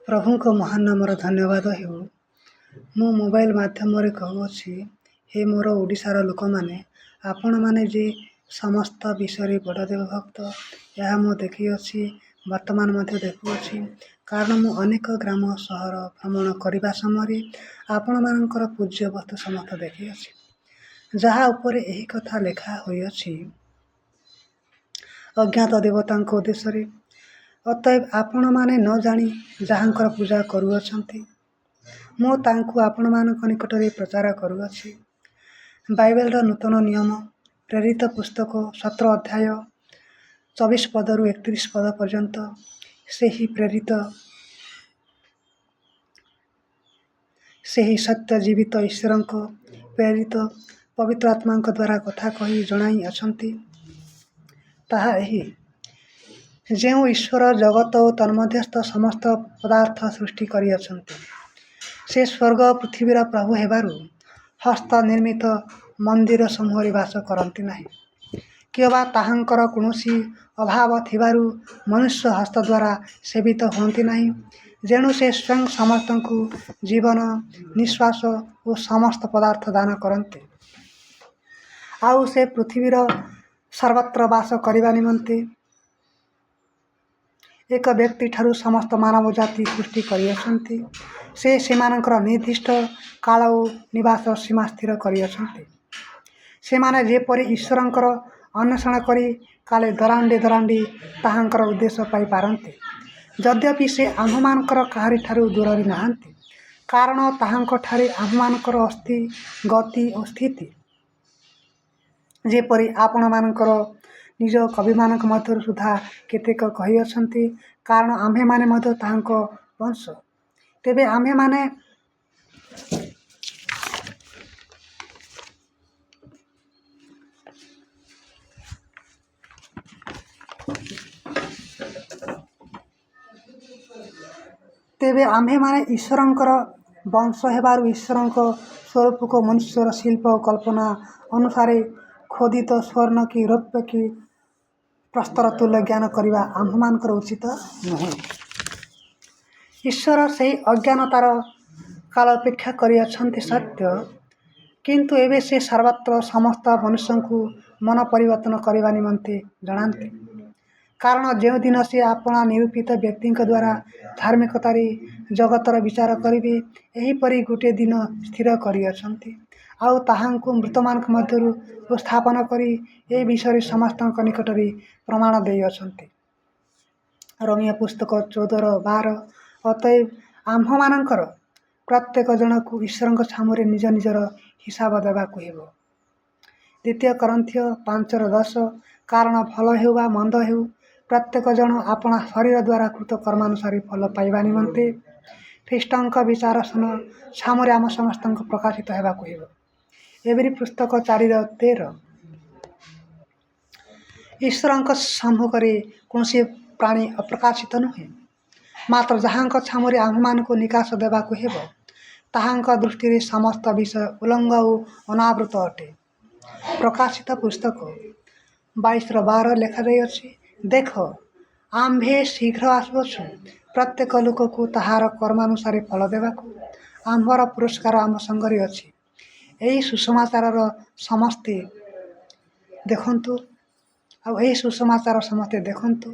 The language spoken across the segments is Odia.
ପ୍ରଭୁଙ୍କ ମହାନ ନାମର ଧନ୍ୟବାଦ ହେଉ। ମୁଁ ମୋବାଇଲ ମାଧ୍ୟମରେ କହୁଅଛି, ହେ ମୋର ଓଡ଼ିଶାର ଲୋକମାନେ, ଆପଣମାନେ ଯେ ସମସ୍ତ ବିଷୟରେ ବଡ଼ ଦେବଭକ୍ତ, ଏହା ମୁଁ ଦେଖିଅଛି, ବର୍ତ୍ତମାନ ମଧ୍ୟ ଦେଖୁଅଛି। କାରଣ ମୁଁ ଅନେକ ଗ୍ରାମ ସହର ଭ୍ରମଣ କରିବା ସମୟରେ ଆପଣମାନଙ୍କର ପୂଜ୍ୟ ବସ୍ତୁ ସମସ୍ତ ଦେଖିଅଛି, ଯାହା ଉପରେ ଏହି କଥା ଲେଖା ହୋଇଅଛି, ଅଜ୍ଞାତ ଦେବତାଙ୍କ ଉଦ୍ଦେଶ୍ୟରେ। ଅତଏବ ଆପଣମାନେ ନ ଜାଣି ଯାହାଙ୍କର ପୂଜା କରୁଅଛନ୍ତି, ମୁଁ ତାଙ୍କୁ ଆପଣମାନଙ୍କ ନିକଟରେ ପ୍ରଚାର କରୁଅଛି। ବାଇବେଲର ନୂତନ ନିୟମ, ପ୍ରେରିତ ପୁସ୍ତକ 17 ଅଧ୍ୟାୟ 24 ପଦରୁ 31 ପଦ ପର୍ଯ୍ୟନ୍ତ, ସେହି ପ୍ରେରିତ ସେହି ସତ୍ୟ ଜୀବିତ ଈଶ୍ୱରଙ୍କ ପ୍ରେରିତ ପବିତ୍ର ଆତ୍ମାଙ୍କ ଦ୍ୱାରା କଥା କହି ଜଣାଇ ଅଛନ୍ତି। ତାହା ଏହି, ଯେଉଁ ଈଶ୍ୱର ଜଗତ ଓ ତନ୍ମଧ୍ୟସ୍ଥ ସମସ୍ତ ପଦାର୍ଥ ସୃଷ୍ଟି କରିଅଛନ୍ତି, ସେ ସ୍ୱର୍ଗ ପୃଥିବୀର ପ୍ରଭୁ ହେବାରୁ ହସ୍ତ ନିର୍ମିତ ମନ୍ଦିର ସମୂହରେ ବାସ କରନ୍ତି ନାହିଁ, କିମ୍ବା ତାହାଙ୍କର କୌଣସି ଅଭାବ ଥିବାରୁ ମନୁଷ୍ୟ ହସ୍ତ ଦ୍ୱାରା ସେବିତ ହୁଅନ୍ତି ନାହିଁ। ଯେଣୁ ସେ ସ୍ୱୟଂ ସମସ୍ତଙ୍କୁ ଜୀବନ, ନିଶ୍ୱାସ ଓ ସମସ୍ତ ପଦାର୍ଥ ଦାନ କରନ୍ତି। ଆଉ ସେ ପୃଥିବୀର ସର୍ବତ୍ର ବାସ କରିବା ନିମନ୍ତେ ଏକ ବ୍ୟକ୍ତିଠାରୁ ସମସ୍ତ ମାନବ ଜାତି ସୃଷ୍ଟି କରିଅଛନ୍ତି। ସେ ସେମାନଙ୍କର ନିର୍ଦ୍ଦିଷ୍ଟ କାଳ ଓ ନିବାସ ସୀମା ସ୍ଥିର କରିଅଛନ୍ତି, ସେମାନେ ଯେପରି ଈଶ୍ୱରଙ୍କର ଅନ୍ୱେଷଣ କରି କାଳେ ଦରାଣ୍ଡି ଦରାଣ୍ଡି ତାହାଙ୍କର ଉଦ୍ଦେଶ୍ୟ ପାଇପାରନ୍ତି। ଯଦ୍ୟପି ସେ ଆମ୍ଭମାନଙ୍କର କାହାରିଠାରୁ ଦୂରରେ ନାହାନ୍ତି, କାରଣ ତାହାଙ୍କଠାରେ ଆମ୍ଭମାନଙ୍କର ଅସ୍ତି, ଗତି ଓ ସ୍ଥିତି, ଯେପରି ଆପଣମାନଙ୍କର ନିଜ କବିମାନଙ୍କ ମଧ୍ୟରୁ ସୁଦ୍ଧା କେତେକ କହିଅଛନ୍ତି, କାରଣ ଆମ୍ଭେମାନେ ମଧ୍ୟ ତାହାଙ୍କ ବଂଶ। ତେବେ ଆମ୍ଭେମାନେ ଈଶ୍ୱରଙ୍କର ବଂଶ ହେବାରୁ ଈଶ୍ୱରଙ୍କ ସ୍ୱରୂପକୁ ମନୁଷ୍ୟର ଶିଳ୍ପ ଓ କଳ୍ପନା ଅନୁସାରେ ଖୋଦିତ ସ୍ୱର୍ଣ୍ଣ କି ରୌପ୍ୟ କି ପ୍ରସ୍ତର ତୁଲ୍ୟ ଜ୍ଞାନ କରିବା ଆମ୍ଭମାନଙ୍କର ଉଚିତ ନୁହେଁ। ଈଶ୍ୱର ସେହି ଅଜ୍ଞାନତାର କାଳ ଅପେକ୍ଷା କରିଅଛନ୍ତି ସତ୍ୟ, କିନ୍ତୁ ଏବେ ସେ ସର୍ବତ୍ର ସମସ୍ତ ମନୁଷ୍ୟଙ୍କୁ ମନ ପରିବର୍ତ୍ତନ କରିବା ନିମନ୍ତେ ଜଣାନ୍ତି। କାରଣ ଯେଉଁଦିନ ସେ ଆପଣା ନିରୂପିତ ବ୍ୟକ୍ତିଙ୍କ ଦ୍ୱାରା ଧାର୍ମିକତାରେ ଜଗତର ବିଚାର କରିବେ, ଏହିପରି ଗୋଟିଏ ଦିନ ସ୍ଥିର କରିଅଛନ୍ତି। ଆଉ ତାହାଙ୍କୁ ମୃତମାନଙ୍କ ମଧ୍ୟରୁ ଉତ୍ଥାପନ କରି ଏ ବିଷୟରେ ସମସ୍ତଙ୍କ ନିକଟରେ ପ୍ରମାଣ ଦେଇଅଛନ୍ତି। ରୋମୀୟ ପୁସ୍ତକ 14ର 12। ଅତଏବ ଆମ୍ଭମାନଙ୍କର ପ୍ରତ୍ୟେକ ଜଣକୁ ଈଶ୍ୱରଙ୍କ ଛାମୁରେ ନିଜ ନିଜର ହିସାବ ଦେବାକୁ ହେବ। ଦ୍ୱିତୀୟ କରିନ୍ଥୀୟ 5ର 10। କାରଣ ଭଲ ହେଉ ବା ମନ୍ଦ ହେଉ, ପ୍ରତ୍ୟେକ ଜଣ ଆପଣା ଶରୀର ଦ୍ୱାରା କୃତ କର୍ମାନୁସାରେ ଫଳ ପାଇବା ନିମନ୍ତେ ଖ୍ରୀଷ୍ଟଙ୍କ ବିଚାରାସନ ଛାମୁରେ ଆମ ସମସ୍ତଙ୍କୁ ପ୍ରକାଶିତ ହେବାକୁ ହେବ। ଏବ୍ରୀ ପୁସ୍ତକ 4ର 13। ଈଶ୍ୱରଙ୍କ ସମ୍ମୁଖରେ କୌଣସି ପ୍ରାଣୀ ଅପ୍ରକାଶିତ ନୁହେଁ, ମାତ୍ର ଯାହାଙ୍କ ଛାମୁରେ ଆମ୍ଭମାନଙ୍କୁ ନିକାଶ ଦେବାକୁ ହେବ, ତାହାଙ୍କ ଦୃଷ୍ଟିରେ ସମସ୍ତ ବିଷୟ ଉଲଙ୍ଗ ଓ ଅନାବୃତ ଅଟେ। ପ୍ରକାଶିତ ପୁସ୍ତକ 22ର 12 ଲେଖାଯାଇଅଛି, ଦେଖ, ଆମ୍ଭେ ଶୀଘ୍ର ଆସୁଅଛୁ, ପ୍ରତ୍ୟେକ ଲୋକକୁ ତାହାର କର୍ମାନୁସାରେ ଫଳ ଦେବାକୁ ଆମ୍ଭର ପୁରସ୍କାର ଆମ୍ଭ ସଙ୍ଗରେ ଅଛି। ଏହି ସୁସମାଚାରର ସମସ୍ତେ ଦେଖନ୍ତୁ ଆଉ ଏହି ସୁସମାଚାର ସମସ୍ତେ ଦେଖନ୍ତୁ,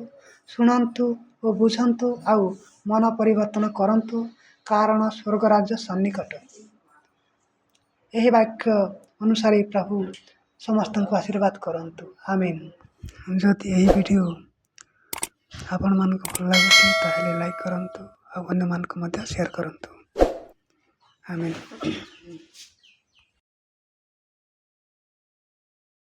ଶୁଣନ୍ତୁ ଓ ବୁଝନ୍ତୁ ଆଉ ମନ ପରିବର୍ତ୍ତନ କରନ୍ତୁ, କାରଣ ସ୍ୱର୍ଗ ରାଜ୍ୟ ସନ୍ନିକଟ। ଏହି ବାକ୍ୟ ଅନୁସାରେ ପ୍ରଭୁ ସମସ୍ତଙ୍କୁ ଆଶୀର୍ବାଦ କରନ୍ତୁ। ଆମିନ୍। ଯଦି ଏହି ଭିଡ଼ିଓ ଆପଣମାନଙ୍କୁ ଭଲ ଲାଗୁଛି, ତାହେଲେ ଲାଇକ୍ କରନ୍ତୁ ଆଉ ଅନ୍ୟମାନଙ୍କୁ ମଧ୍ୟ ସେୟାର କରନ୍ତୁ। ଆମିନ୍।